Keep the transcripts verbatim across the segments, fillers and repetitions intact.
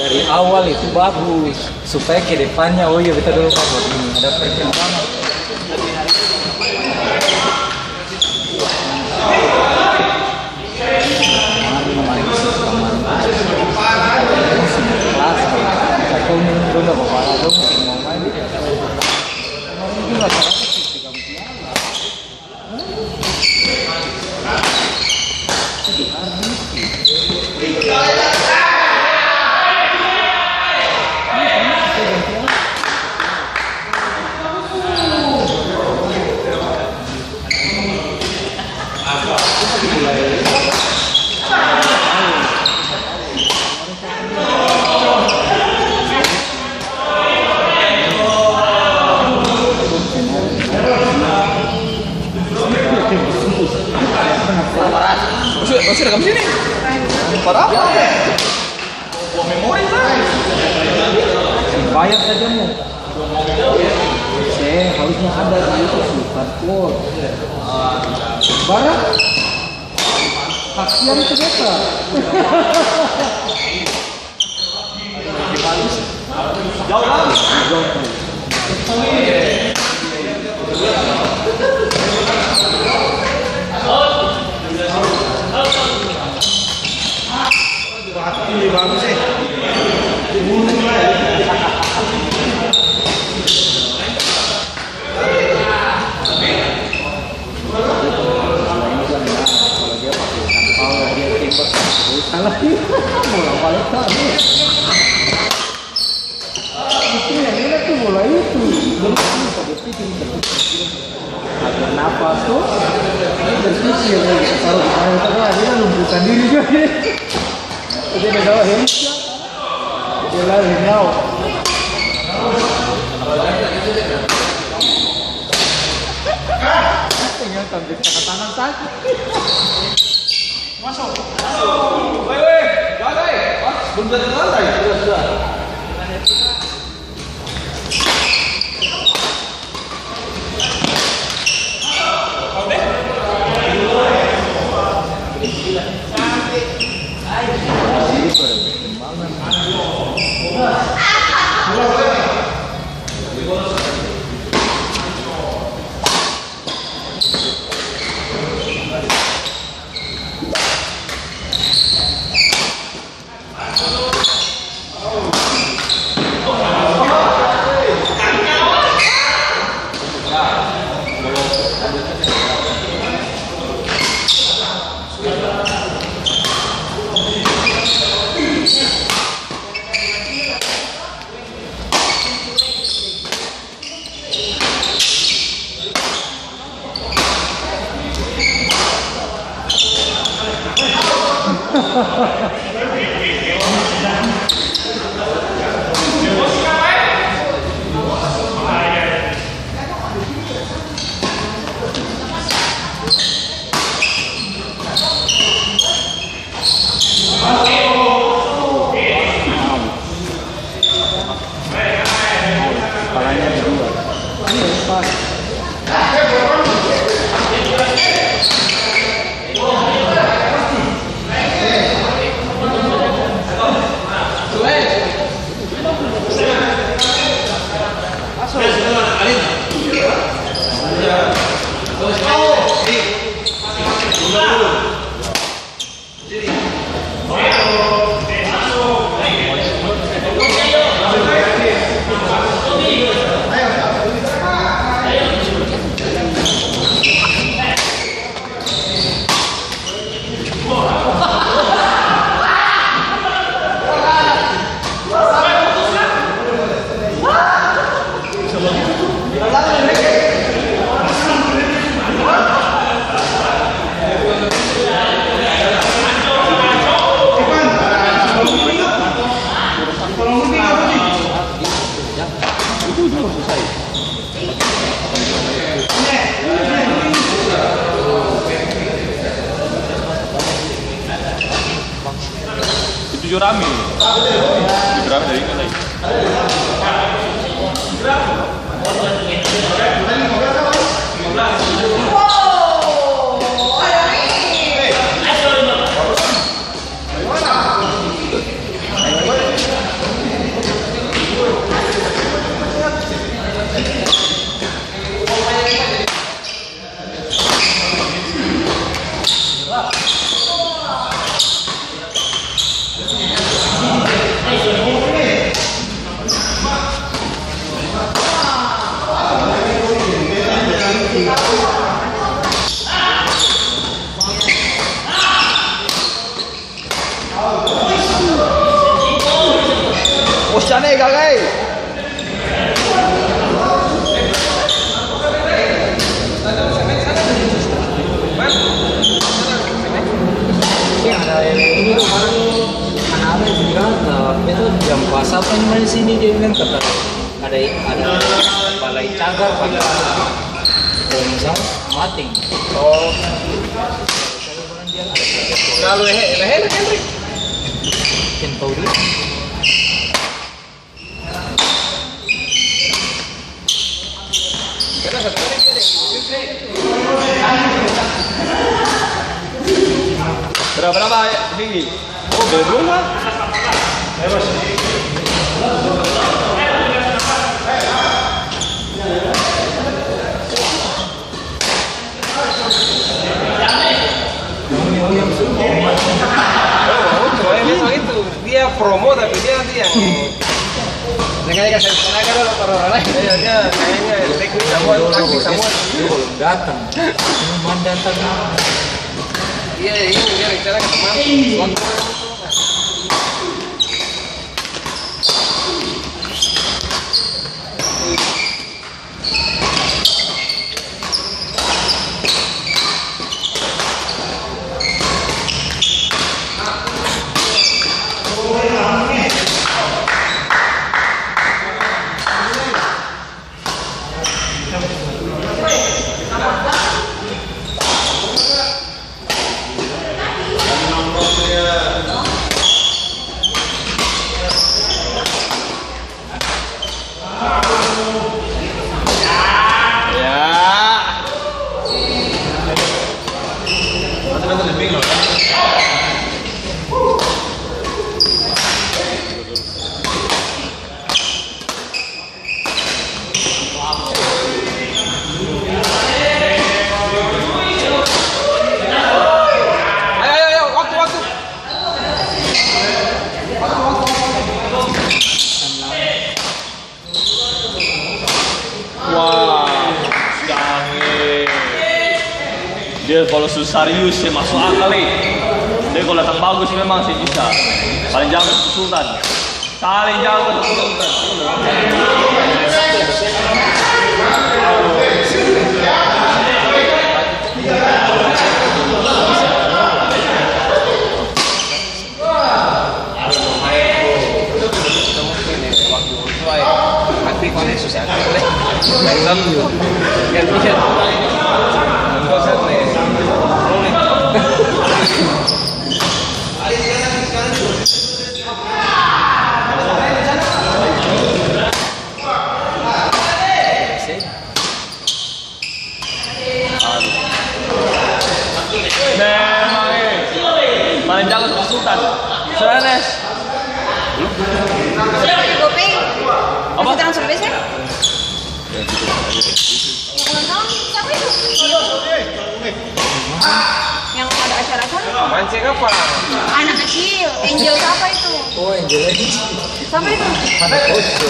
Dari awal itu bagus, supaya ke depannya, oh iya, beta dolo kan buat ini, ada perkembangan. Ose, ose rekam sini. Parah apa? Buang memori, kan? Bayar saja, mo. Se, harusnya ada di itu sih, hardcore. Barang? Kasihan itu beta. Salah. Bola balik tadi. Itu yang enak tuh bola itu. Jadi, bisa berpikir, berpikir. Atur napas tuh. Berpikir, kita taruh di mana, kita kan lumpuhkan diri juga. Jadi, ada salah, ya. Dia lari, nyau. Tinggal sambil tengah tangan sakit. Masuk. Masuk. Weh, weh. Jaga, eh. Pas, belum jatuh ke lantai. Sudah, sudah. Kepalanya berdua. Iya, pas. Itu jua rame. Lebih rame dari ini lagi. Bos Cane gagal. Ini ada yang ini tuh, mana tuh? Anak apa yang bilang, eh, beta jam pas apa ini main sini, dia bilang kata ada, ada balai cagar, pakai bom sa-, mating. Oh. Lalu lehe, lehe, Henry. Ken tau dia. Berapa, berapa, Tinggi? Oh, belum, Pak. Dia promo, tapi dia nanti yang Sengaja kasih tenaga dulu para orang lain. Iya, dia kayaknya teknik semua, taktik semua. Dia belum datang. Cuman datang nama. Iya, ini dia rencana ke teman. Waktu Ayo, ayo, ayo, waktu, waktu. Wah, jange. Dia kalo su-, serius, seng maso akal, e. Dia kalo datang bagus memang seng bisa. Paling jago Sultan. Paling jago Sultan. Tapi kalo susah, gantian. Memang, eh. Paling jago sama Sultan. Sudah, Nes. Apa? Transfer biasa? Ulang tahun siapa itu? Yang ada acara-acara? Mancing apa? Anak kecil, Angel siapa itu? Oh, Angel Angel. Siapa itu? Anak kecil.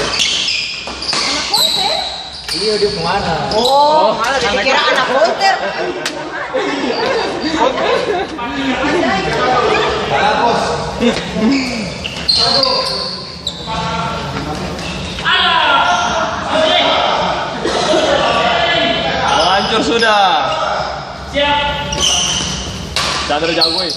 Anak konser? Iya, dia pengarang. Oh, malah jadi kira anak konser. Hancur sudah. Chandra jago, eh.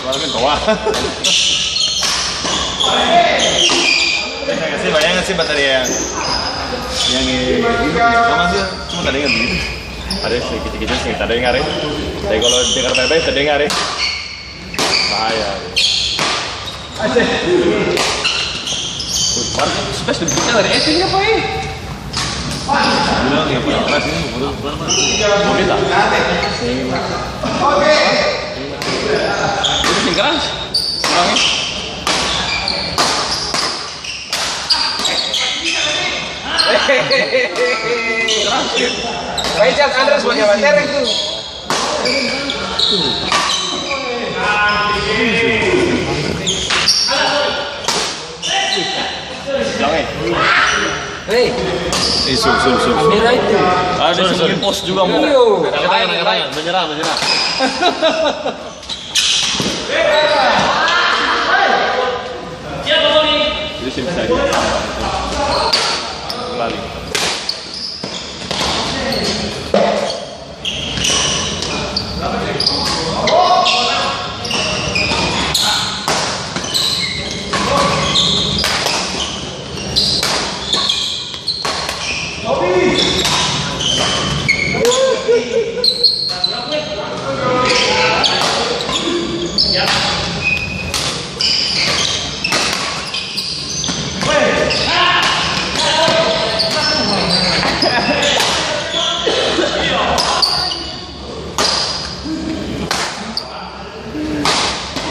Suara kan kawah. Kasih bayang sih baterai yang, yang di, sama sih, cuma tadi kan begitu. Ada sedikit-sedikit sih terdengar, ya. Tapi kalau dengar baik-baik, terdengar, ya. Bahaya. Baru space dari kita dari S D apa, eh? Bilang yang paling keras ini, baru keluar, Mas. Boleh tak? Itu yang keras. Kurangnya. Faisal Andres punya materi tuh. Hei, eh, sul, sul, sul. Kamera itu. Ada sini pos juga, mau. Iyo. Angkat tangan, angkat tangan. Menyerah, menyerah. Jadi, sini saja. Balik.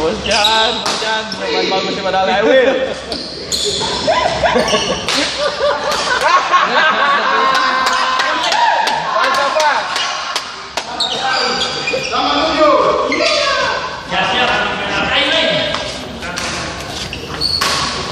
Bos Jan, Bos Jan, main bagus di padahal, I will.